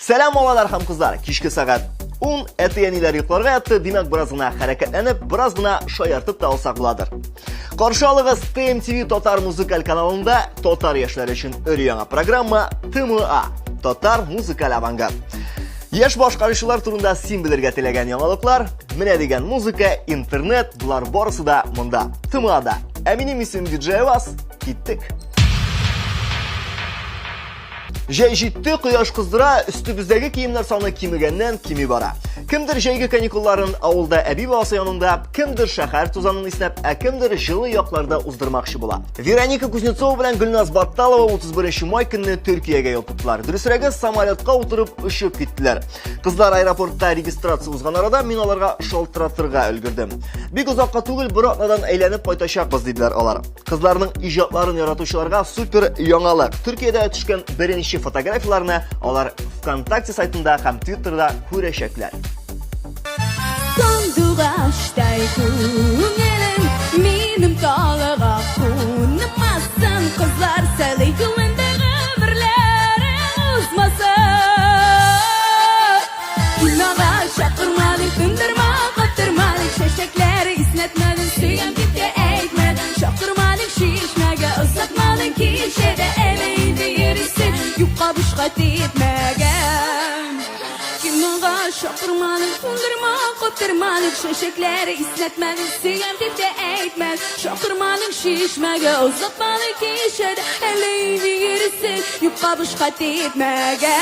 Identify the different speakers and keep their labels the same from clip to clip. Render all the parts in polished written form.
Speaker 1: Сәлам, балалар һәм кызлар! Кичке сәгать 10, әти-әниләр йокларга ятты, димәк, бераз гына хәрәкәтләнеп, бераз гына шаяртып та алсак буладыр. Каршы алыгыз TMTV татар музыкаль каналында татар яшьләре өчен өр-яңа программа ТМА, Татар музыкаль авангард. Яшь башкаручылар турында син белергә теләгән яңалыклар, менә дигән музыка, интернет, болар барысы да монда, ТМАда. Ә минем исемем Диджей Вас. Киттек. Җәй җитте, кояш кыздыра, өстебездәге киемнәр саны кимегәннән кими бара. Кемдер җәйге каникулларын авылда әби бабасы янында, кемдер шәһәр тузанын иснәп, ә кемдер җылы якларда уздырмакчы була. Вероника Кузнецова белән Гөлназ Батталова 31 май көнне Төркиягә юл тоттылар. Дөресрәге, самолетка утырып очып киттеләр. Кызлар аэропортта регистрация узган арада мин аларга шалтыратырга өлгердем. Бик озакка түгел, бер атнадан әйләнеп кайтачакбыз, диделәр алар. Кызларның иҗатларын яратучыларга супер яңалык. Төркиядә төшкән беренче фотографияләрне алар ВКонтакте сайтында һәм Твиттерда күрәчәкләр.
Speaker 2: Сандугачтай күңелем минем талыга кунмасын, кызлар сайлый күңелдә гомерләрең узмасын. Кинога чакырмадың, тындырма, каптырмадың, чәчәкләр иснәтмәдең, сөям дип тә әйтмәдең, чакырмадың чишмәгә, озатмадың кичәдә, әле инде йөрисең, юкка бушка типмәгә. Кинога чакырмадың, кундырма, каптырмадың, чәчәкләр иснәтмәдең, сөям дип тә әйтмәдең, чакырмадың чишмәгә, озатмадың кичәдә, әле инде йөрисең, юкка бушка типмәгә.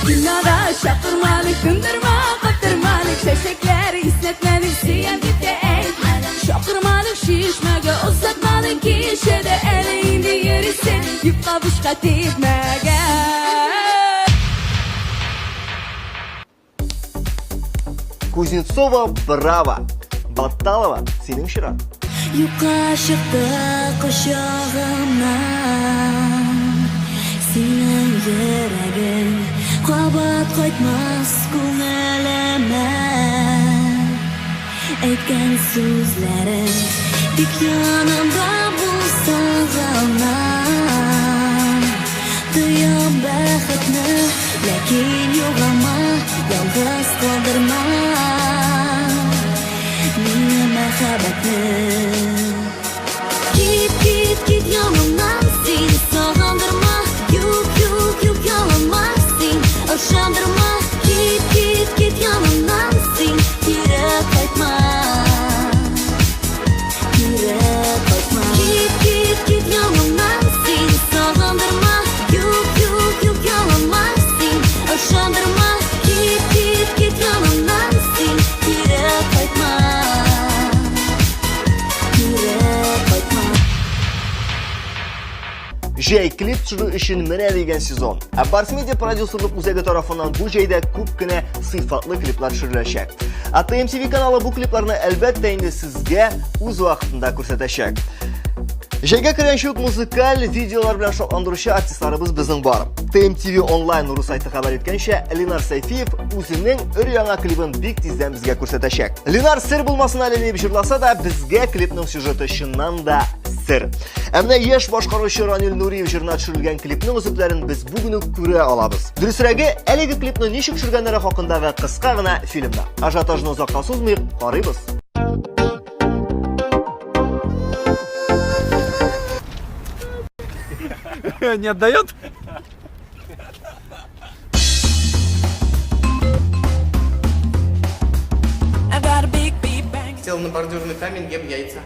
Speaker 2: Кинога чакырмадың, тындырма, каптырмадың, чәчәкләр иснәтмәдең, сөям дип тә әйтмәдең, чакырмадың чишмәгә, озатмадың кичәдә, әле инде йөрисең, юкка бушка типмәгә.
Speaker 1: Кузнецова, браво! Батталова, синең чират.
Speaker 2: Юкка чыкты кочагымнан Синең йөрәгең кабат кайтмас күңелемә. Әйткән сүзләрең тик янымда булсаң гына. Тоям бәхетне, ләкин югама, ялгыз калдырма мине мәхәббәтне. Кит, кит, кит янымнан син, сагындырма, юк, юк, юк, ялынма син, ышандырма, кит, кит, кит янымнан син, кире кайтма, кире кайтма. Кит, кит, кит янымнан син, сагындырма, юк, юк, юк, ялынма син, ышандырма, кит, кит, кит янымнан син, кире кайтма.
Speaker 1: Җәй клип төшерү өчен менә дигән сезон. Ә Барс Медиа продюсерлык үзәге тарафыннан бу җәйдә күп кенә сыйфатлы клиплар төшереләчәк. Ә TMTV каналы бу клипларны әлбәттә инде сезгә үз вакытында күрсәтәчәк. Җәйгә кергәнче үк музыкаль видеолар белән шатландыручы артистларыбыз безнең бар. TMTV онлайн рус сайты хәбәр иткәнчә, Ленар Сәйфиев үзенең өр-яңа клибын бик тиздән безгә күрсәтәчәк. Ленар сер булмасын әле дип җырласа да, безгә клипның сюжеты чыннан да сер. Ә менә яшь башкаручы Ранил Нуриев җырына төшерелгән клипның өзекләрен без бүген үк күрә алабыз. Дөресрәге, әлеге клипны ничек төшергәннәре хакындагы кыска гына фильмда. Ажиотажны озакка сузмыйк, карыйбыз.
Speaker 3: Не отдает?
Speaker 4: Сел на бордюрный камень, ем яйца.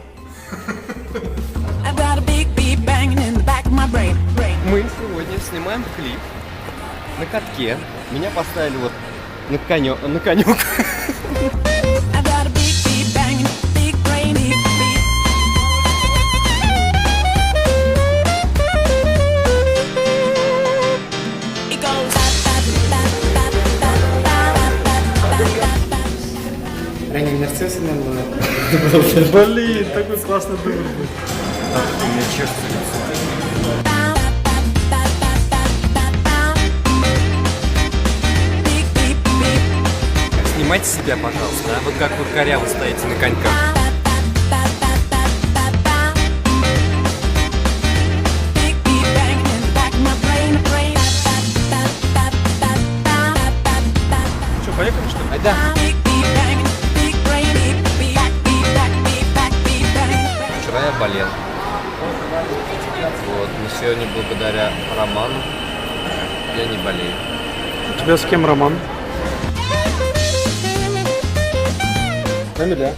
Speaker 3: Мы сегодня снимаем клип на катке. Меня поставили вот на конек. На конек.
Speaker 4: Ранее нарциссы было.
Speaker 5: Блин, такой классный дубль был.
Speaker 3: У меня чешется лицо. Снимайте себя, пожалуйста, а? Вот как вы коряво стоите на коньках. Благодаря Роману я не болею.
Speaker 5: У тебя с кем роман? Рамиля.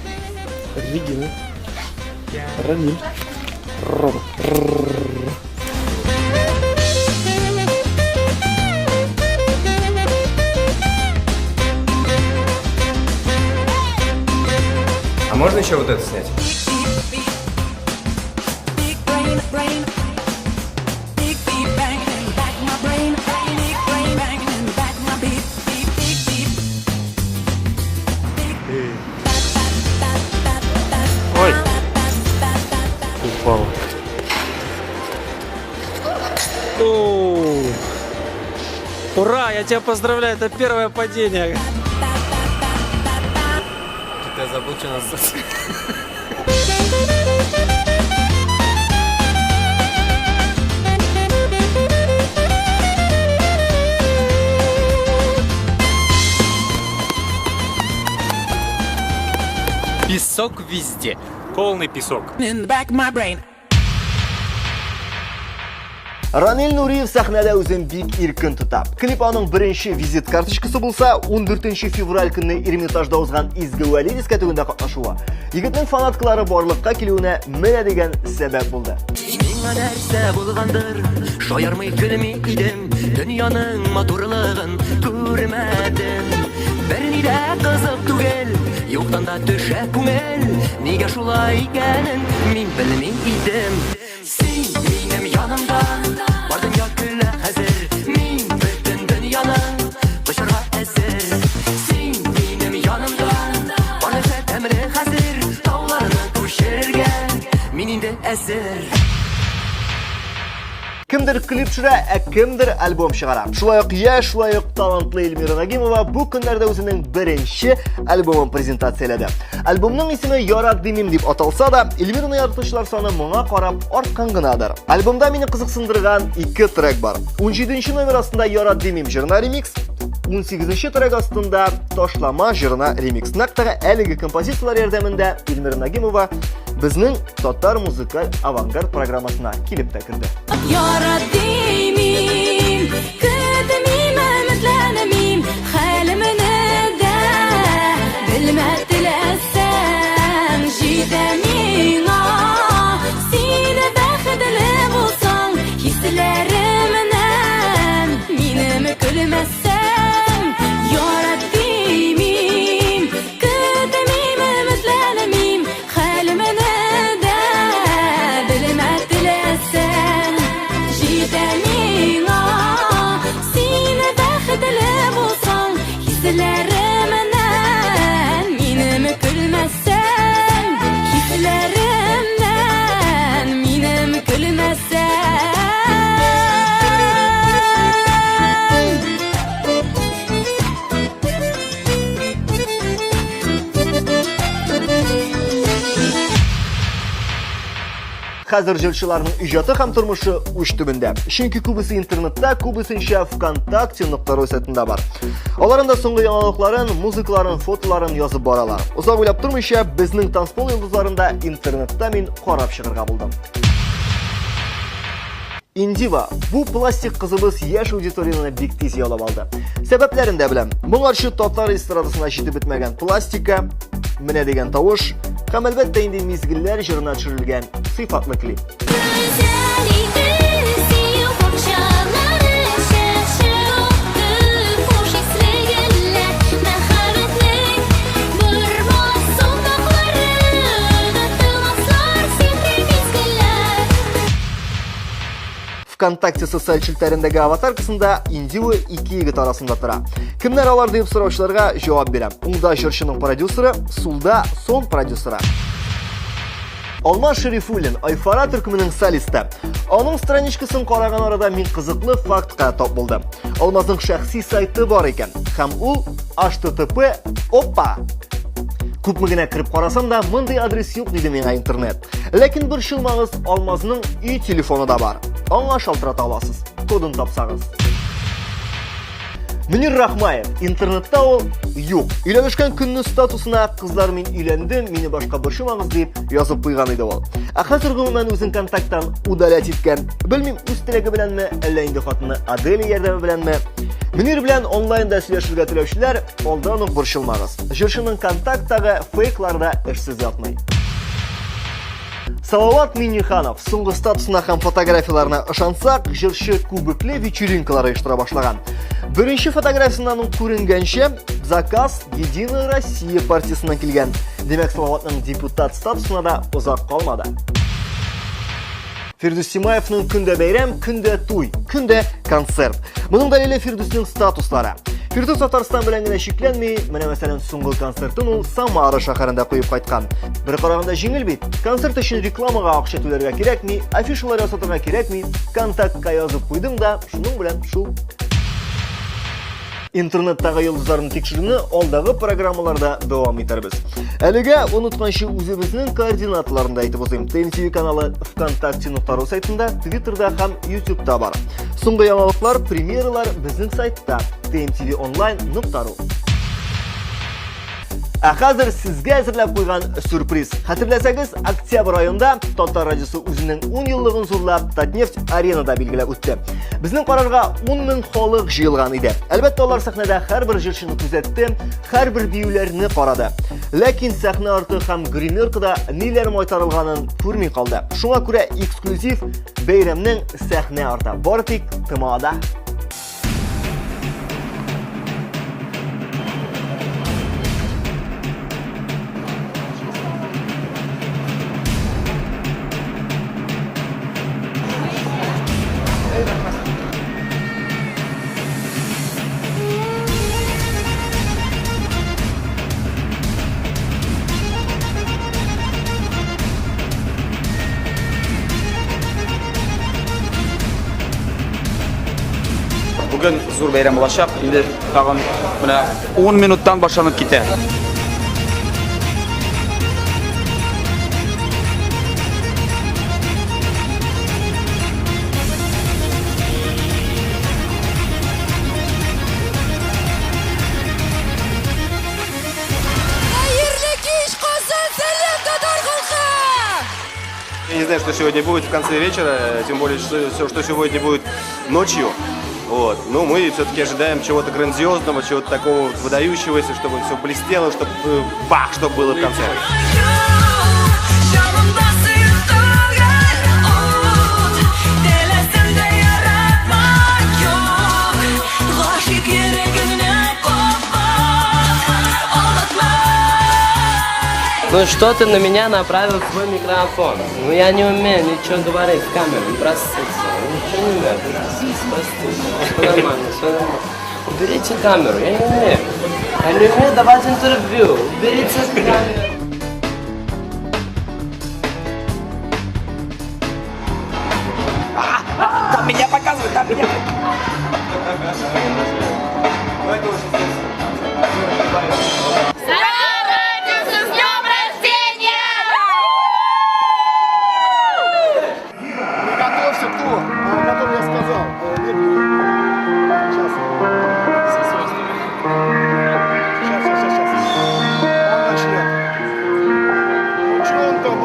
Speaker 5: Регина. Рамиль. Рома.
Speaker 3: А можно еще вот это снять?
Speaker 5: Ой. Упал. Оу. Ура, я тебя поздравляю, это первое падение.
Speaker 3: Что-то я забыл, что нас Песок везде.
Speaker 6: Полный песок.
Speaker 1: Ранил Нуриев сәхнәдә үзен бик иркен тота. Клип аның беренче визит карточкасы булса, 14 февраль көнне Эрмитажда узган Изге Вәли дискотегында катнашуы егетнең фанаткалары барлыкка килүенә менә дигән сәбәп булды.
Speaker 7: Миңа нәрсә булгандыр, шаярмый көлми идем, дөньяның матурлыгын күрмәдем. Берни дә кызык түгел, юктан да төшә күңел, нигә шулай икәнен мин белми идем. Син минем янымда, бар дөнья көлә хәзер, мин бөтен дөньяны кочарга әзер. Син минем янымда, бар нәрсә тәмле хәзер, тауларны күчерергә мин инде әзер.
Speaker 1: Кемдер клип төшерә, ә кемдер альбом чыгара. Шулай ук яшь, шулай ук талантлы Эльмира Нагимова бу көннәрдә үзенең беренче альбомын презентацияләде. Альбомның исеме Ярат димим дип аталса да, Эльмираны яратучылар саны моңа карап арткан гынадыр. Альбомда мине кызыксындырган ике трек бар. 17 номер астында Ярат димим җырына ремикс, 18 трек астында Ташлама җырына ремикс. Нәкъ тә әлеге композицияләр ярдәмендә Эльмира Нагимова безнең татар музыкаль авангард программасына килеп тә керде.
Speaker 2: Ярат димим, көтмим, өметләнмим, хәлемне дә белмә теләсәң, җитә миңа. Син бәхетле булсаң, хисләремнән минем көлмәсәң, ярат димим, көтмим, өметләнмим, хәлемне дә белмә теләсәң, җитә миңа. Син бәхетле булсаң, хисләремнән минем көлмәсәң, хисләремнән минем көлмәсәң.
Speaker 1: Хәзер җырчыларның иҗаты һәм тормышы уч төбендә. Чөнки күбесе интернетта, күбесенчә ВКонтакте нокта ру сайтында бар. Алар анда соңгы яңалыкларын, музыкаларын, фотоларын язып баралар. Озак уйлап тормыйча, безнең танцпол йолдызларын да интернетта мин карап чыгарга булдым. Индива, бу пластик кызыбыз яшь аудиторияне бик тиз яулап алды. Сәбәпләрен дә беләм. Моңарчы татар эстрадасына җитеп бетмәгән пластика, менә дигән тавыш һәм әлбәттә инде мизгелләр җырына төшерелгән сыйфатлы клип.
Speaker 2: Гүзәл иде сөю бакчалары, чәчәк атты хуш исле гөлләр, мәхәббәтнең бормас сукмаклары, онытылмаслар сихри мизгелләр.
Speaker 1: ВКонтакте социаль челтәрендәге аватаркасында Индива ике егет арасында тора. Кемнәр алар дип сораучыларга җавап бирәм. Уңда җырчының продюсеры, сулда сон продюсеры. Алмаз Шәрифуллин, Айфара төркеменең солисты. Аның страничкасын караган арада мин кызыклы фактка тап булдым. Алмазның шәхси сайты бар икән. Һәм ул HTTP опа. Күпме генә кереп карасам да, мондый адрес юк диде миңа интернет. Ләкин борчылмагыз, Алмазның өй телефоны да бар. Аңа шалтырата аласыз, кодын тапсагыз. Мөнир Рахмаев интернетта ул юк. Өйләнешкән көнне статусына кызлар мин өйләндем, мине башка борчымагыз дип язып куйган иде ул. Ә хәзер гомумән үзен контакттан удалять иткән. Белмим, үз теләге беләнме, әллә инде хатыны Аделя ярдәме беләнме. Мөнир белән онлайнда сөйләшергә теләүчеләр алдан ук борчылмагыз. Җырчының контакттагы фейклар да эшсез ятмый. Салават Минниханов соңгы статусына һәм фотографияләренә ышансак, җырчы күбекле вечеринкалар оештыра башлаган. Беренче фотографиясеннән үк күренгәнчә, заказ Единая Россия партиясеннән килгән. Димәк, Салаватның депутат статусына да озак калмады. Фирдүс Тимаевның көндә бәйрәм, көндә туй, көндә концерт. Моның дәлиле Фирдүснең статуслары. Фирдүс Татарстан белән генә чикләнми, менә мәсәлән, соңгы концертын ул Самара шәһәрендә куеп кайткан. Бер караганда җиңел бит. Концерт өчен рекламага акча түләргә кирәкми, афишалар ясатырга кирәкми, контактка язып куйдың да, шуның белән шул. Интернеттагы йолдызларны тикшерүне алдагы программаларда дәвам итәрбез. Әлегә онытканчы үзебезнең координаталарын да әйтеп узыйм. ТМТВ каналы ВКонтакте.ру сайтында, Твиттерда һәм YouTube'та бар. Соңгы яңалыклар, премьералар безнең сайтта tmtvonline.ru. Ә хәзер сезгә әзерләп куйган сюрприз. Хәтерләсәгез, октябрь аенда Татар радиосы үзенең 10 еллыгын зурлап Татнефть аренада билгеләп үтте. Безнең карарга 10 мең халык җыелган иде. Әлбәттә, алар сәхнәдә һәрбер җырчыны күзәтте, һәрбер биюләрне карады. Ләкин сәхнә арты һәм гримеркада ниләр майтарылганын күрми калды. Шуңа күрә эксклюзив бәйрәмнең сәхнә арты бары тик ТМАда.
Speaker 6: Бүген зур бәйрәм булачак. Инде тагын менә 10 минуттан башланып китә.
Speaker 2: Хәерле кич, Казан! Сәлам, татар халкы!
Speaker 6: Я не знаю, что сегодня будет в конце вечера, тем более, что, что сегодня будет ночью. Вот. Но мы все-таки ожидаем чего-то грандиозного, чего-то такого вот выдающегося, чтобы все блестело, чтобы бах, чтобы было в конце.
Speaker 8: Ну что ты на меня направил свой микрофон? Ну я не умею ничего говорить в камеру, простите. Ничего не умею, простите. Все нормально, все нормально. Уберите камеру, я не умею. Я не умею давать интервью. Уберите камеру.
Speaker 6: Там меня показывают, там меня.
Speaker 9: Приготовься ту, о которой я сказал. Сейчас. Сейчас, сейчас, сейчас. Он начнет. Ну что он там?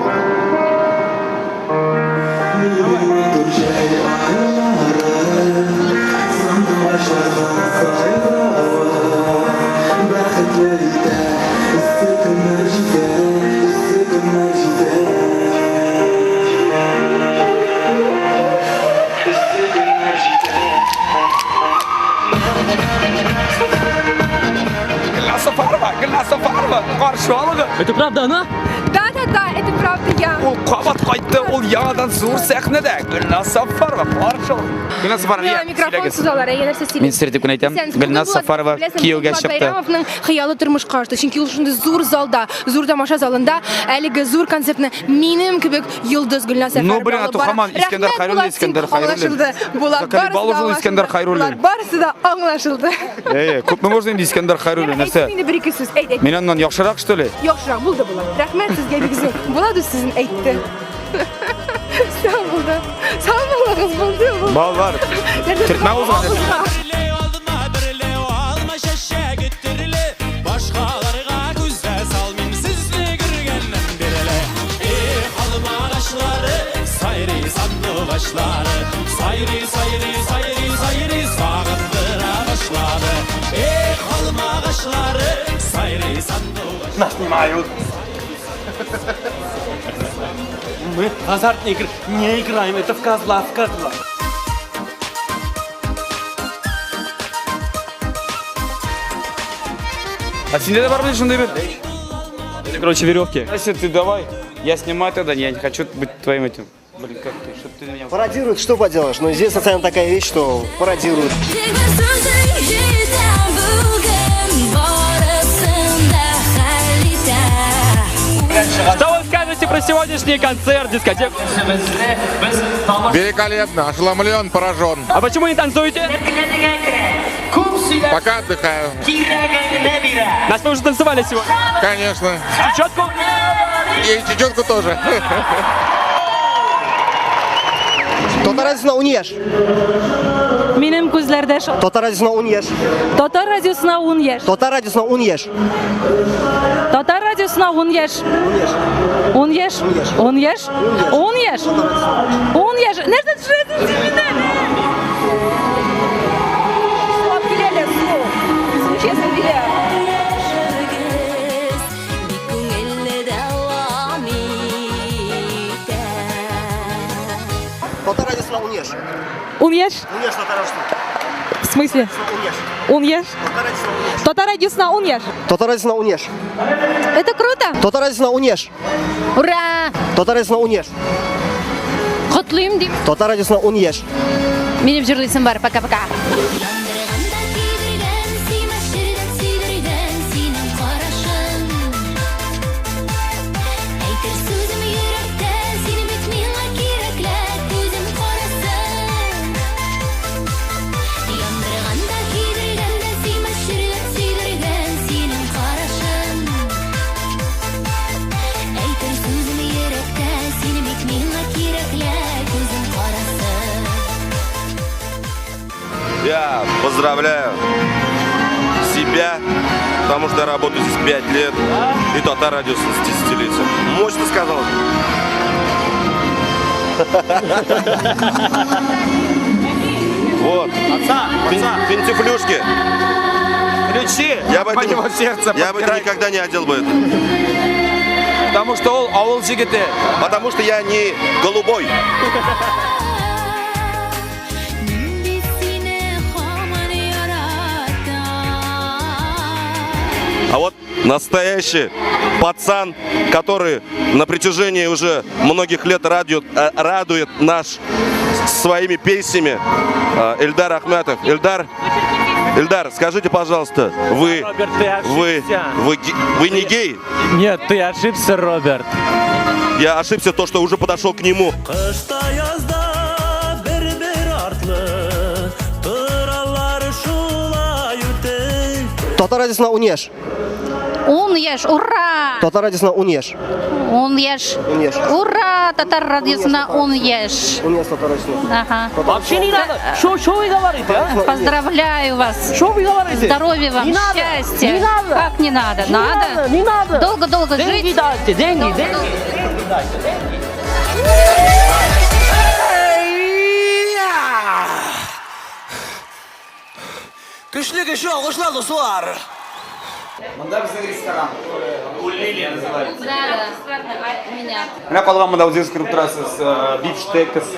Speaker 8: Это правда она?
Speaker 10: Да-да-да, это правда я.
Speaker 6: Ул кабат кайтты, ул яңадан зур сәхнәдә. Гөлназ Сафарова, каршы ал. Гөлназ Сафарова,
Speaker 10: Миңа микрофон сузалар, әйе, нәрсә сөйлим.
Speaker 6: Мин сер дип кенә әйтәм. Гөлназ Сафарова кияүгә чыкты.
Speaker 10: Байрамовның хыялы тормышка ашты. Чөнки ул шундый зур залда, зур тамаша залында әлеге зур концертны минем кебек йолдыз Гөлназ Сафарова.
Speaker 6: Ну, блин, а то хаман Искәндәр Хәйруллин, Искәндәр Хәйруллин.
Speaker 10: Булат,
Speaker 6: Закари Балужин, Искәндәр Хәйруллин.
Speaker 10: Барысы да аңлашылды.
Speaker 6: Әйе, күпме можно инде Искәндәр Хәйруллин, нәрсә?
Speaker 10: Әйт инде бер-ике сүз, әйт, әйт.
Speaker 6: Мин аннан яхшырак, что ли?
Speaker 10: Яхшырак булды Булат. Рәхмәт сезгә бик зур. Булат үз сүзен әйтте. Сау булды. Сау булыгыз, булды.
Speaker 6: Балалар, төртмә узган.
Speaker 11: агачлары Сайрый, сайрый, сайрый, сайрый Сагындыра башлады Эх, алма агачлары Сайрый сандугач
Speaker 5: Нас снимают. Мы в азартные игры не играем, это в козла, в козла.
Speaker 12: А синдә дә бармы шундый бер?
Speaker 5: Это, короче, веревки.
Speaker 12: Если ты давай, я снимаю тогда, я не хочу быть твоим этим. Блин, как ты, чтоб ты на меня...
Speaker 1: Пародируют, что поделаешь, но здесь социально такая вещь, что пародируют.
Speaker 2: Тик бер сүзең җитә бүген барысын да хәл итә.
Speaker 5: Что вы скажете про сегодняшний концерт, дискотеку?
Speaker 13: Великолепно, ошеломлен, поражен.
Speaker 5: А почему не танцуете?
Speaker 13: Пока отдыхаю.
Speaker 5: Нас мы уже танцевали сегодня.
Speaker 13: Конечно.
Speaker 5: Чечетку?
Speaker 13: И чечетку тоже.
Speaker 1: Татар радиосына 10 яшь.
Speaker 14: Минем күзләрдә шау.
Speaker 1: Татар радиосына 10 яшь.
Speaker 14: Татар радиосына 10 яшь.
Speaker 1: Татар радиосына 10 яшь.
Speaker 14: Татар радиосына 10 яшь. 10 яшь. 10 яшь. 10 яшь. 10 яшь. Нәрсә төшерәсең син мине? Сулап киләләр, су. Честно килә.
Speaker 2: Бик күңелле дәвам итә.
Speaker 1: Татар радиосына 10 яшь.
Speaker 14: 10 яшь?
Speaker 1: 10 яшь татар радиосына.
Speaker 14: В смысле?
Speaker 1: 10 яшь.
Speaker 14: 10 яшь? Татар радиосына 10 яшь.
Speaker 1: Татар радиосына 10 яшь.
Speaker 10: Это круто!
Speaker 1: Татар радиосына 10 яшь.
Speaker 10: Ура!
Speaker 1: Татар радиосына 10 яшь.
Speaker 10: Котлыйм дим.
Speaker 1: Татар радиосына 10 яшь.
Speaker 10: Минем җырлыйсым бар. Пока-пока.
Speaker 2: Яндырган да көйдергән, сөймәштердән сөйдергән синең карашың. Әйтер сүзем йөрәктә, син бит миңа кирәкле, күзем карасы. Яндырган да көйдергән дә сөймәштердән сөйдергән синең карашың. Әйтер сүзем йөрәктә, син бит миңа кирәкле, күзем карасы.
Speaker 6: Я поздравляю себя, потому что я работаю здесь 5 лет, и Татар радио с десятилетием. Мощно сказал. Вот.
Speaker 12: Отца, отца.
Speaker 6: Финтифлюшки.
Speaker 12: Ключи
Speaker 6: Я бы
Speaker 12: от
Speaker 6: это,
Speaker 12: моего сердца
Speaker 6: я бы это
Speaker 12: подбирай.
Speaker 6: никогда не одел бы это.
Speaker 12: Потому что ул авыл егете.
Speaker 6: Потому что я не голубой.
Speaker 2: Мин бит сине һаман яратам.
Speaker 6: А вот настоящий пацан, который на протяжении уже многих лет радует наш своими песнями, Эльдар Ахматов. Эльдар, Эльдар, скажите, пожалуйста, вы,
Speaker 5: Роберт, ты
Speaker 6: вы,
Speaker 5: ошибся.
Speaker 6: вы не гей?
Speaker 5: Нет, ты ошибся, Роберт.
Speaker 6: Я ошибся то, что уже подошел к нему.
Speaker 11: Кышта язда бер-бер артлы Торалар шулай үтеп
Speaker 1: Татар радиосына 10 яшь.
Speaker 15: 10 яшь, ура!
Speaker 1: Татар радиосына 10 яшь.
Speaker 15: 10 яшь.
Speaker 1: 10 яшь.
Speaker 15: Ура! Татар радиосына 10 яшь.
Speaker 1: 10 яшь татар радиосына.
Speaker 15: Ага.
Speaker 8: Вообще не надо. Что вы говорите, а?
Speaker 15: Поздравляю вас.
Speaker 8: Что вы говорите?
Speaker 15: Здоровья вам,
Speaker 8: Не надо,
Speaker 15: счастья.
Speaker 8: не надо.
Speaker 15: Как не надо?
Speaker 8: Не
Speaker 15: Надо.
Speaker 8: надо, не надо.
Speaker 15: Долго-долго
Speaker 8: Деньги
Speaker 15: жить.
Speaker 8: дайте, деньги,
Speaker 15: Долго-долго.
Speaker 8: деньги. Дайте, деньги.
Speaker 7: Көчле көчле алкышлар, дуслар!
Speaker 12: Монда безнең ресторан. Лилия называется.
Speaker 15: Да, да, а меня.
Speaker 12: Менә калган монда үзегез күреп торасыз, бифштекс,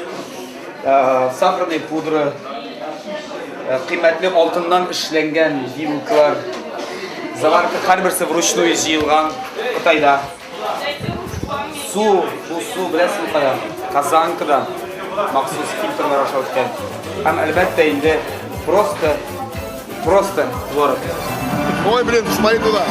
Speaker 12: сахарный пудра, кыйммәтле алтыннан эшләнгән вилкалар. Заварка һәрберсе вручную җыелган Кытайда. Су, бу су беләсезме кайдан? Казанкадан махсус фильтрлар аша үткән. Һәм әлбәттә инде просто просто творог.
Speaker 13: Ой, блин, посмотри туда.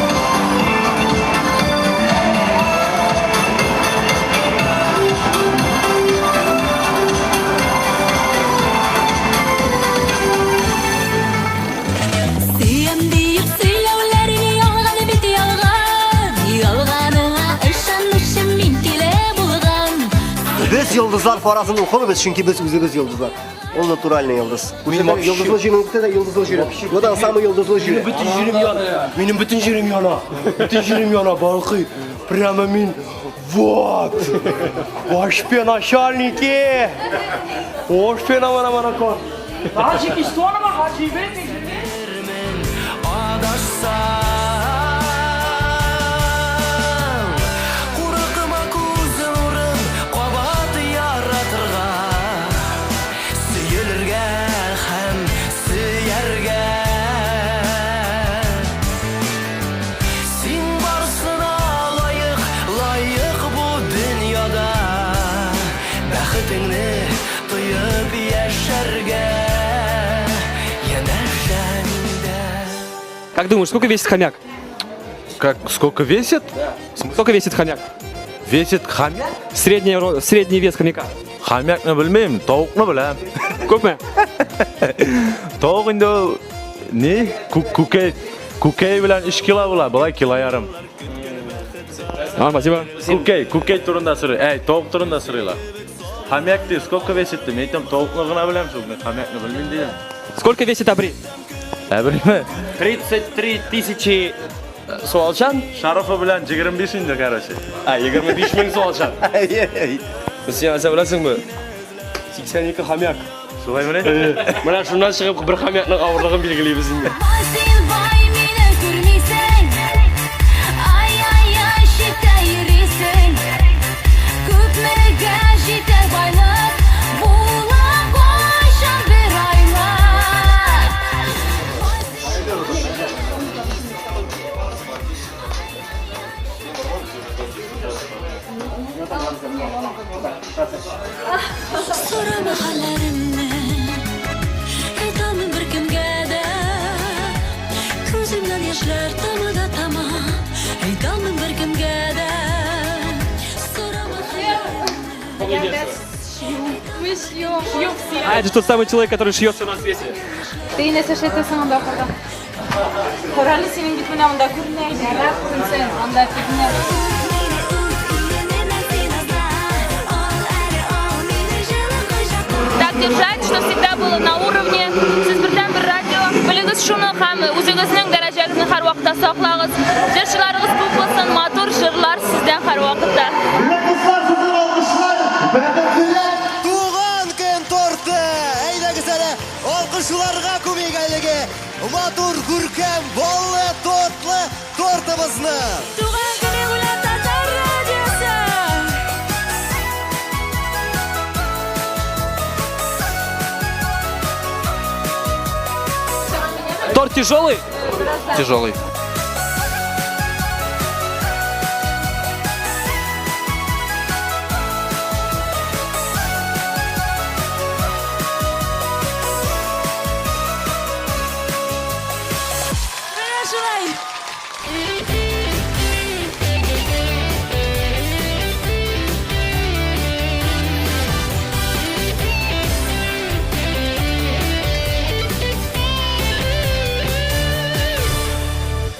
Speaker 2: Сөям диеп сөйләүләрең ялган бит ялган. Ялганыңа ышанучы мин тиле булган.
Speaker 1: Без йолдызлар фаразын укымыйбыз, чөнки без үзебез йолдызлар. Ул натуральный йолдыз.
Speaker 3: Минем вообще-
Speaker 1: Йолдызлы җирен үтте дә йолдызлы җире. Вот он самый йолдызлы җире.
Speaker 3: Бөтен җирем яна. Минем бөтен җирем яна. Бөтен җирем яна, балкый. Прямо мин
Speaker 5: Вот! Вообще начальники! Вообще на мана манако.
Speaker 7: Адашсам, курыкма күз нурын кабат яратырга, сөелергә һәм сөяргә. Син барсына лаек, лаек бу дөньяда, бәхетеңне тоеп яшәргә янәшәңдә.
Speaker 12: Как думаешь, сколько весит хомяк?
Speaker 16: Как, сколько весит?
Speaker 12: Сколько весит хомяк?
Speaker 16: Весит хомяк?
Speaker 12: Средний вес хомяка.
Speaker 16: Хомякны белмим, тавыкны беләм.
Speaker 12: Күпме?
Speaker 16: Тавык инде ул ни? Күкәй, күкәй белән 3 кило була, болай кило ярым.
Speaker 12: А, спасибо.
Speaker 16: Күкәй, күкәй турында сорый. Әй, тавык турында сорыйлар. Хомяк ди, сколько весит ди? Мин әйтәм, тавыкны гына беләм шул, мин хомякны белмим дидем.
Speaker 12: Сколько весит абри?
Speaker 16: Әбриме?
Speaker 5: 33 тысячи суалчан?
Speaker 16: Шарафы белән 25 инде, короче.
Speaker 5: А, 25 мең суалчан. Син нәрсә беләсеңме? 82 хомяк.
Speaker 16: Шулаймыни?
Speaker 5: Менә шуннан чыгып бер хомякның авырлыгын билгелибез инде.
Speaker 2: Син бай мине күрмисең, Ай-ай-ай, читтә йөрисең. Күпмегә җитәр байлык, Була кайчан бер айлык. Сорама хәлләремне, Әйтәлмим беркемгә дә. Күземнән яшьләр тама да тама, Әйтәлмим беркемгә дә. Сорама хәлләремне.
Speaker 14: Мы шьем. Шьем все.
Speaker 12: А, это же тот самый человек, который шьет все на свете.
Speaker 14: Ты нәрсә әйтәсең анда ахырда? Карале, синең бит менә монда күренә иде. Күренсен, анда күренә.
Speaker 17: Так держать, что всегда было на уровне. Сез бердән бер радио. Белегез шуны һәм үзегезнең дәрәҗәгезне һәрвакытта саклагыз. Җырчыларыгыз күп булсын, матур җырлар сездән һәрвакытта.
Speaker 7: Туган көн торты! Әйдәгез әле, алкышларга күмик әлеге матур, күркәм, баллы, тортлы тортыбызны!
Speaker 2: Туган көнең белән, Татар радиосы!
Speaker 12: Торт тяжелый?
Speaker 13: Тяжелый.
Speaker 2: Менә шулай.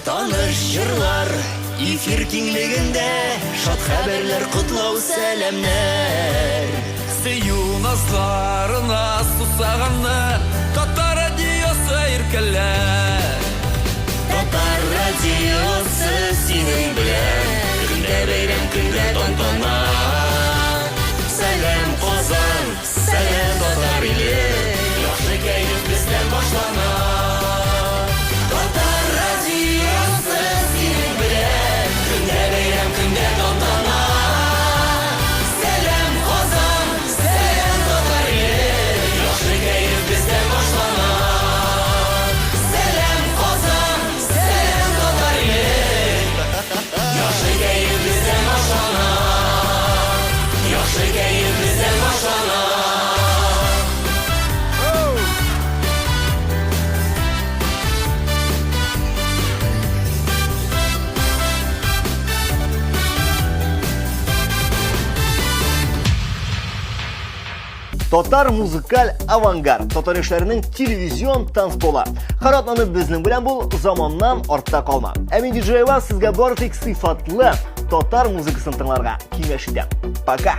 Speaker 7: Таныш җырлар эфир киңлегендә, шат хәбәрләр, котлау, сәламнәр.
Speaker 11: Сөю назларына сусаганны Татар радиосы иркәләр.
Speaker 7: Татар радиосы синең белән, көндә бәйрәм, көндә тантана. Сәлам, Казан, сәлам, татар иле, яхшы кәеф бездән башлана. Татар радиосы синең белән, көндә бәйрәм, көндә тантана. Сәлам, Казан, сәлам, татар иле, яхшы кәеф бездән башлана. Сәлам, Казан, сәлам, татар иле, яхшы кәеф бездән башлана. Яхшы кәеф бездән башлана.
Speaker 1: Татар музыкаль авангард, татар яшьләренең телевизион танцполы. Һәр атнаны безнең белән бул, заманнан артта калма. Ә мин диджей Иван сезгә бары тик сыйфатлы татар музыкасын тыңларга киңәш итәм. Пока!